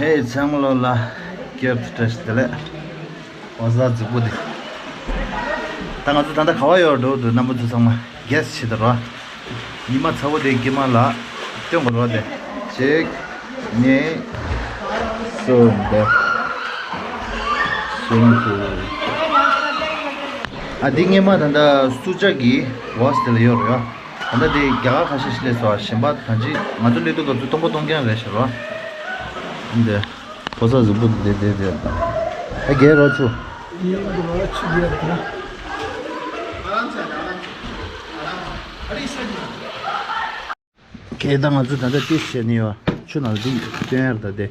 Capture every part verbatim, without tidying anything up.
ཧེ་ཚང་མ་ལོ་ལ་སྐྱབས་བཀྲ་ཤིས་བདེ་ལེགས། ཕོ་གསར་རྫིག་པོ་འདི། ད་ང་ཚོ་ད་ལྟ་ག་བ་ཡོད་འགྲོ་འདུག་རྣམ་པ་ཚོ་ཚང་མ་གེ་སི་བྱེད་དུ་རོ། ཉི་མ་ཚ་བོ་དེ་དཀྱིལ་མ་ལ་སྟོན་དགོས་རོ་དེ། གཅིག་གཉིས། གསུམ་དེ། གསུམ་དུ། ཨ་འདི་སྔས་མ་ད་ལྟ་སུ་ཇཱ་གི་ཝོ་སི་དེ་ལ་ཡོད་རེད་ཡ། ད་ལྟ་དེ་རྒྱ་གར་ཁ་ཤས་ཤིག་སླེབས་སོང་། གཞན་པ་ད་ཅི་ང་ཚོ་སླེབས་དུས་སྐབས་སུ་སྟོང་པ་སྟོང་རྐྱང་རེད་ཤག་རོ། འདི་ཕོ་གསར་གཟུགས་པོ་འདི་འདི་འདི། ཨ་རྒྱལ་རོ་ཆུ། ཁྱེད་ད་ང་ཚོ་ད་ལྟ་ཏིས་བྱས་ནས་ཡོད། ཆུ་ནང་འདི་སྟོན་ཡར་ད་དེ།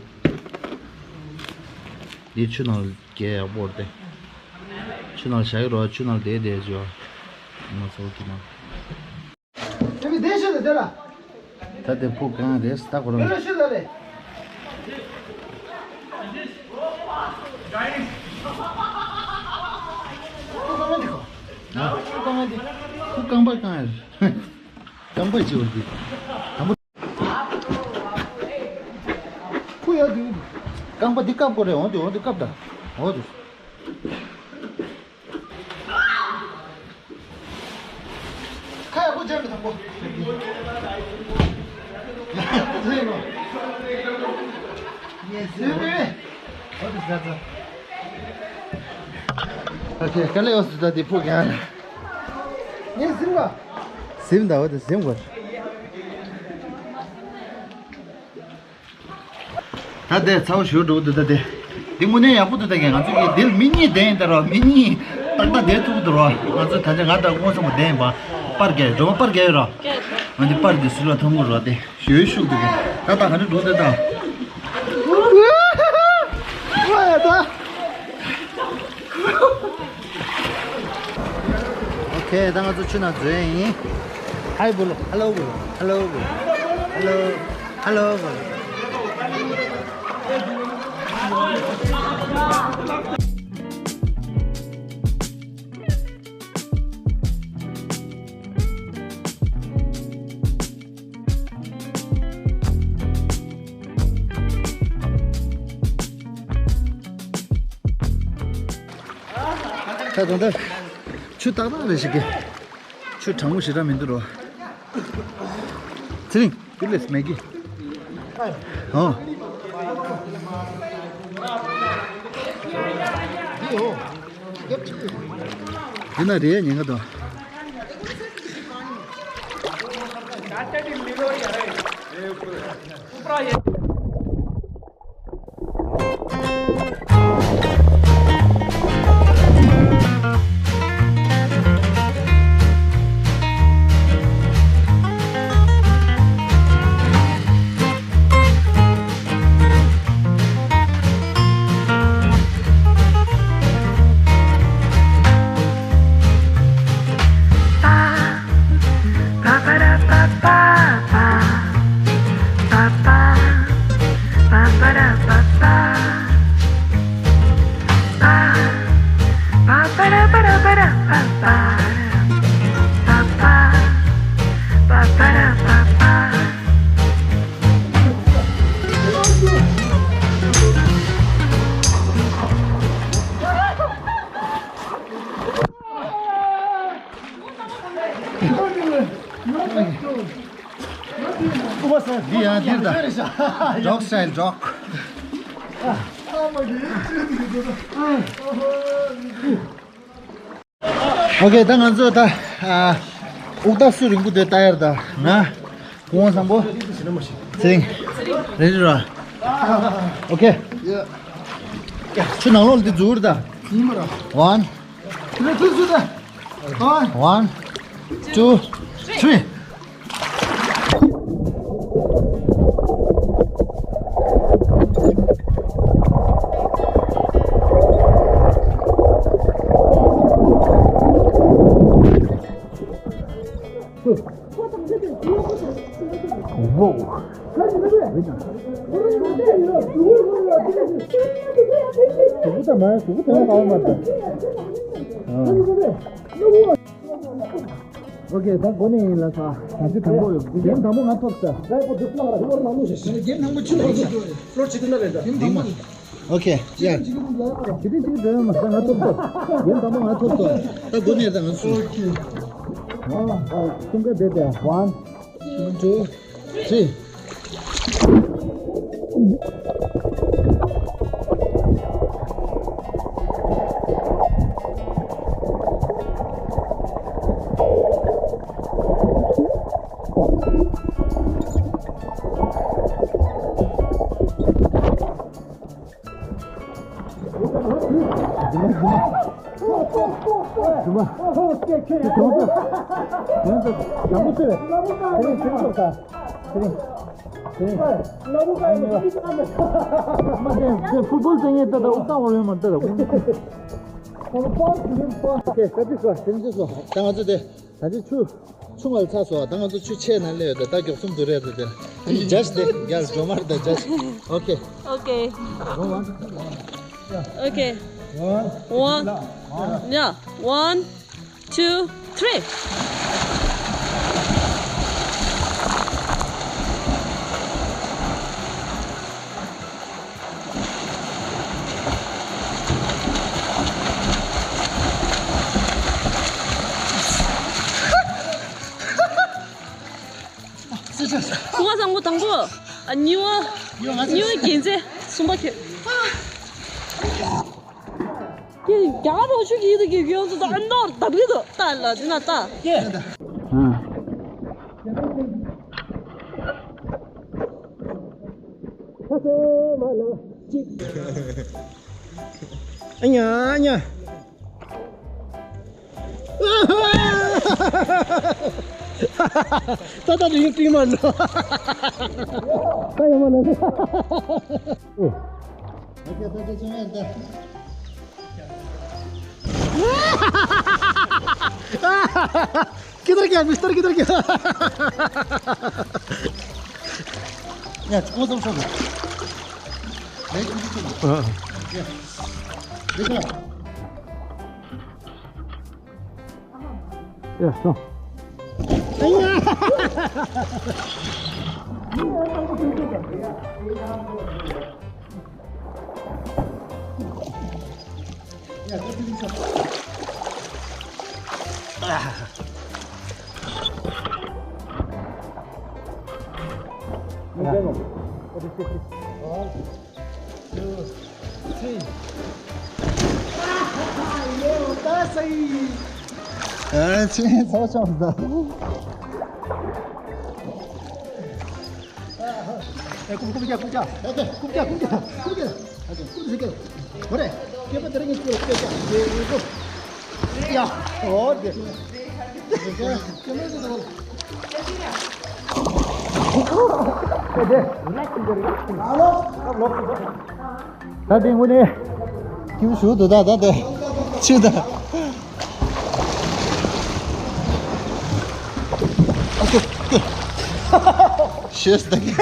འདི་ཆུ་ནང་རྒྱལ་ཡག་པོ་རེད་དེ། ཆུ་ནང་བཞག་གི་རོ། ཆུ་ནང་བསྡད་བསྡད་བྱོས། ང་ཚོ་གི་ནང་། དེ་མི་བསྡད་ཤོད་དང་དེ་ལ། ད་དེ་ཕུག་གང་རེད་ད་ཁོ་རང་། དེ་ལ་ཤོད་དང་ལེ། ཕུག་གང་འདི་ཁོ། ཕུག་གང་འདི། ཕུག་རྐང་པ་གང་རེད། རྐང་པ་ཅི་བར་འདི། དང་པོ། ཁུ་ཡ་དུ། རྐང་པ་འདི་བཀབ་དགོས་རེད། འོང་དུ་འོང་དུ་བཀབ་ད། འོང་དུ། ཁ་ཡ་ཁུ་འཇམ་མི་དང་པོ། ཡེ་སི། འོང་དུ་ཟ་ཟ། ཨོ་ཁེ། དཀའ་ལས་འོ་སི་ད་འདི་ཕུག་ཡང་། ངས་ཟིན་པ། ཟིན་ད་འོ་དུ་ཟིན་དགོས། ད་དེ་ཚ་བོ་ཞུ་འགྲོ་གི་འདུག་ད་དེ། འདི་དངོས་གནས་ཡག་པོ་འདུག་ད་གས། ང་ཚོ་གི་འདིར་མི་གཉིས་བསྡད་ཡིན་ད་རོ། མི་གཉིས་ཏག་ཏག་བསྡད་ཐུབ་ཀྱི་འདུག་རོ། ང་ཚོ་ད་ཆ་ང་དང་སྔོན་སོང་བ་བསྡད་ཡིན་པ། པར་རྒྱག་སྒྲོལ་མ་པར་རྒྱག་ཡོད་རོ། ང་འདི་པར་འདི་སུ་ལ་མཐོང་གི་རོ། དེ་ཞུ་ཤུགས་འདུག་གས། ད་ད་ག་འདྲ་འགྲོ་འདི་ད། ཨོ་ཁེ། ད་ང་ཚོ་ཆུ་ནང་འཛུལ་ཡིན། ཧའི་བོ་ལོ། ཧ་ལོ་བོ་ལོ། ཧ་ལོ་བོ་ལོ། ཧ་ལོ། ཧ་ལོ་བོ་ལོ། ད་དུང་ད་ཆུ་ཏག་ཏག་རེད་ཤག་གི། ཆུ་གྲང་མོ་ཞེ་དྲག་མི་འདུག་རོ། ཚེ་རིང་། འདི་ལས་མེད་གི། ཨོ། འདི་ན་རེད་ཉེན་ཁ་དོ། འདི་ཡང་འདིར་ད། ཇོག་སི་ཊའིལ་ཇོག་ཨོ་ཁེ། ད་ང་ཚོ་ད་ཨ་དབུགས་ཐག་སུ་རིང་པོ་དེ་ལྟ་ཡར་ད། ང་ཁོང་བཟང་པོ། ཚེ་རིང་། རེ་རེ་ར། ཨོ་ཁེ། ཆུ་ནང་ལོགས་འདི་འཛུལ་ར་ད། ཡིན་མ་ར། One, two, three. ཨོ་ཁེ། ད་འགོ་ནས་ཡིན་ལ་ས། ད་ཅི་དང་པོ་ཡོད། རྒྱན་དང་པོ་ང་ཐོབ་ས། ད་པོ་དུ་ལ་ར་ཧོར་ནང་ལོ་ཞེས་ཞེས་རྒྱན་དང་པོ་ཆུ་ལ་ཧོར་ནང་ལོ་ཞེས་ཞེས་ལོར་ཆི་དུ་ན་རེད་ད། རྒྱན་དང་པོ་ཨོ་ཁེ། ཡ། ཇི་ཏི་ཇི་ཏི་འགྲོ་ཡོད་མ་ས། ང་ཐོབ་ས། རྒྱན་དང་པོ་ང་ཐོབ་ས། ད་འགོ་ནས་ད་ང་སུ། ཨོ་ཁེ། ཨ། ཨ། ཁུང་ཀ་དེ་དེ། One, two, three. ཕུཊ་བོལ་ཟེར་མཁན་ད་ད་འུ་ཏང་བར་ཡོད་མ་ད་ད་འུ། ད་ང་ཚོ་དེ་ད་ཅི་ཆུ། ཆུ་མར་ཚ་སོ། ད་ང་ཚོ་ཆུ་ཆེ་ན་ལེ་ཡོད། ད་ད་མགྱོགས་གསུམ་དུ་རེད་དེ། ད་ཅི་ཇ་ཇ་དེ་རྒྱལ་སྒྲོལ་མར་ད་ཇ་ཇ། ཨོ་ཁེ། ཨོ་ཁེ། ཨོ་ཁེ། One, one, yeah, one, two, three. གསུམ་པ་བཟང་པོ་དང་པོ། ཨ། གཉིས་པ། གཉིས་པ་རྒྱན་ཚད། གསུམ་པ་ཁྱོད། ཀྱེ། རྒྱ་གར་རོ་ཆུ་གི་དུ་གི་གི་ཡོང་དུ་ད་ཨ་ནོར་ད་བི་དུ་ད་ལ་དེ་ན་ད། ཀྱེ། ཨ། ཨ་ཉ་ཨ་ཉ། ད་ད་རིང་ཏིང་མ་ནོ། ད་ཡ་མ་ནོ། किधर गया मिस्टर, किधर गया? या, वो तुम सब। देख, देख, देख। हाँ। देख रहा? या, सो। ད་དེ་དངོས་གནས་ཁྱིམ་ཞུ་འདུག་ད་ད་དེ་ཆུ་ད། ཤེས་ད་གི།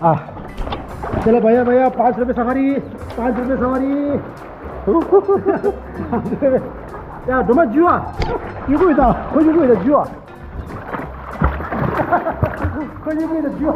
हाँ। चलो भैया, भैया, पाँच रुपये सवारी, पाँच रुपये सवारी। या, डोमा जुआ। युगु इदा, हो युगु इदा जुआ। हो युगु इदा जुआ।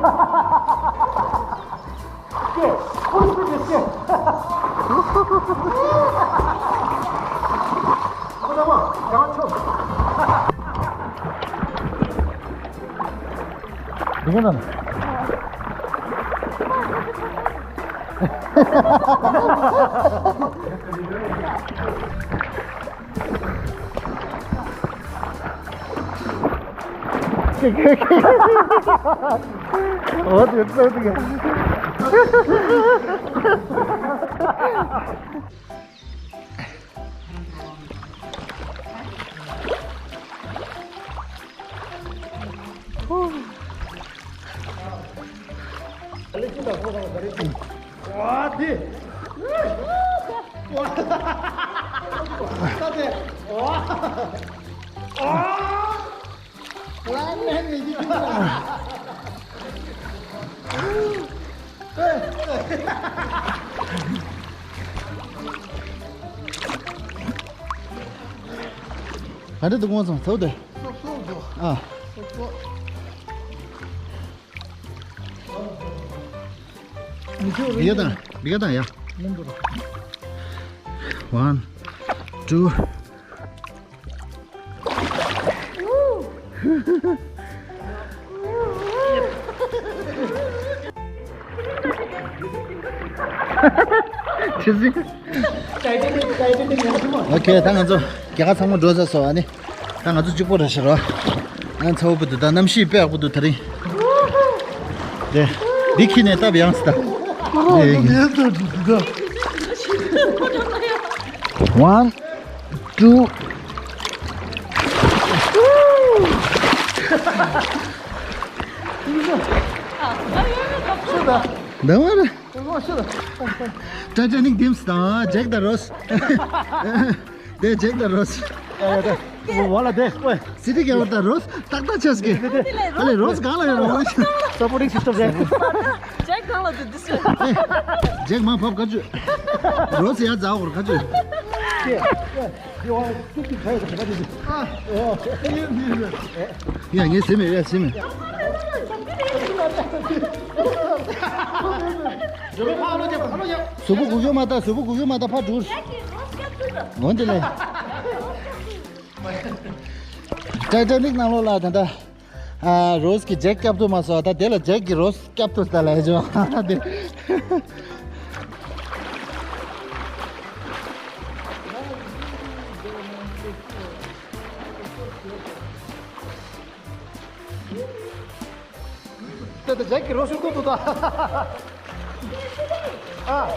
ག་འདྲ་འདུག་དངོས་སུ་ཚོགས་དེ། ཨ། འདི་ག་དང་འདི་ག་དང་ཡ། One, two. ཨོ་ཁེ། ད་ང་ཚོ་རྒྱལ་ཁ་ཚང་མ་འགྲོ་ཚར་སོང་། ཨ་ནི་ད་ང་ཚོ་གཅིག་པོ་རེད་ཤག་རོ། ཨ་ཚ་བོ་བུ་དུ་ད་གནམ་གཤིས་དཔེ་ཡག་པོ་འདུག་དེ་རིང་། དེ་འདི་ཁྱེར་ནས་སྟབས་ཡག་སོང་ད། One, two. འདི་མ་རེད། ཏྲ་ཏྲ་ནིག་དིམ་སི་དང་ཇེག་དང་རོས། དེ་ཇེག་དང་རོས། ཝ་ལ་དེ་ཝེ། སི་ཏི་གེ་བར་དང་རོས་ཏག་ཏག་ཆགས་ཀྱི། ཨ་ལེ་རོས་གང་ལ་ཡོད་རོ། Supporting system ཟེར། ཇེག་གང་ལ་དེ་དུས་ཇེག་མ་ཕབ་ག་ཅུ། རོས་ཡ་ཛ་འོར་ག་ཅུ། ཡ་ངས་ཟེར་མེད། ཡ་ཟེར་མེད། གཟུགས་པོ་གུག་ཡོད་མ་ད། གཟུགས་པོ་གུག་ཡོད་མ་ད། ཕར་འགྲོ། འོན་ཏེ་ལེ། ཏྲ་ཏྲ་ནིག་ནང་ལོགས་ལ་ད་ལྟ། ཨ། རོས་ཀྱི་ཇེག་སྐྱབས་ཐུབ་མ་སོང་། ད་དེ་ལ་ཇེག་གི་རོས་སྐྱབས་ཐུབ་ད་ལ་ཡ་ཇོ་དེ། ད་ད་ཇེག་གི་རོ་ཤུར་ཏོ་ཏོ་ད། ཨ།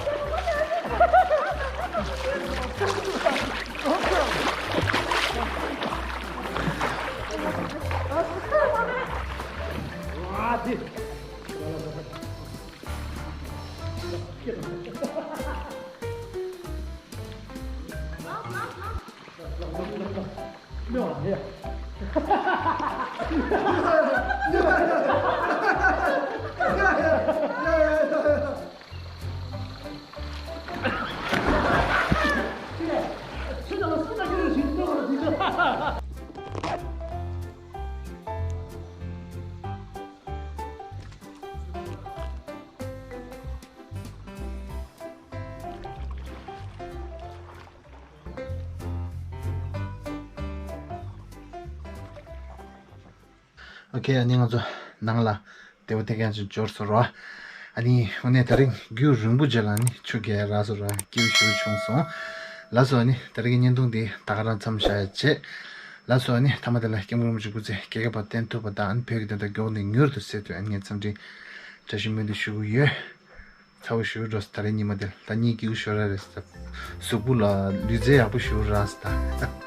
ཨ་དེ། ཨོ་ཁེ། ཨ་ནི་ང་ཚོ་ནང་ལ་དེ་བ་དེ་ག་ཅིག་འབྱོར་སོང་རོ། ཨ་ནི་དངོས་གནས་དེ་རིང་རྒྱུན་རིང་པོ་རྗེས་ལ་ནི་ཆུ་རྐྱལ་རག་སོང་རོ། སྐྱིད་པོ་ཞེ་པོ་བྱུང་སོང་། ལགས་སོ། ཨ་ནི་དེ་རིང་གི་བརྙན་ཐུང་འདི་ད་ག་རང་མཚམས་བཞག་ཡ་བྱེད། ལགས་སོ། ཨ་ནི་མཐའ་མ་དེ་ལ་སྐྱབས་མགོན་རིན་པོ་ཆེ་སྐུ་ཚེ་རྒྱས་པ་བརྟན་ཐུབ་པ་དང་། ཨ་ནི་བོད་ཀྱི་བདེན་མཐའ་མགྱོགས་ནས་མྱུར་དུ་གསལ་ཐུབ། ཨ་ནི་ངས་འཚམས་འདྲི་བཀྲ་ཤིས་སྨོན་འདུན་ཞུ་གི་ཡོད། ཚ་བོ་ཞུ་འགྲོ་ས། ད་རེས་ཉི་མ་དེ་ལ་ད་གཉིད་སྐྱིད་པོ་ཞོར་ར་རེད་ས། གཟུགས་པོ་ལ་ལུས་རྩལ་ཡག་པོ་ཞུ་ར་ས་ད།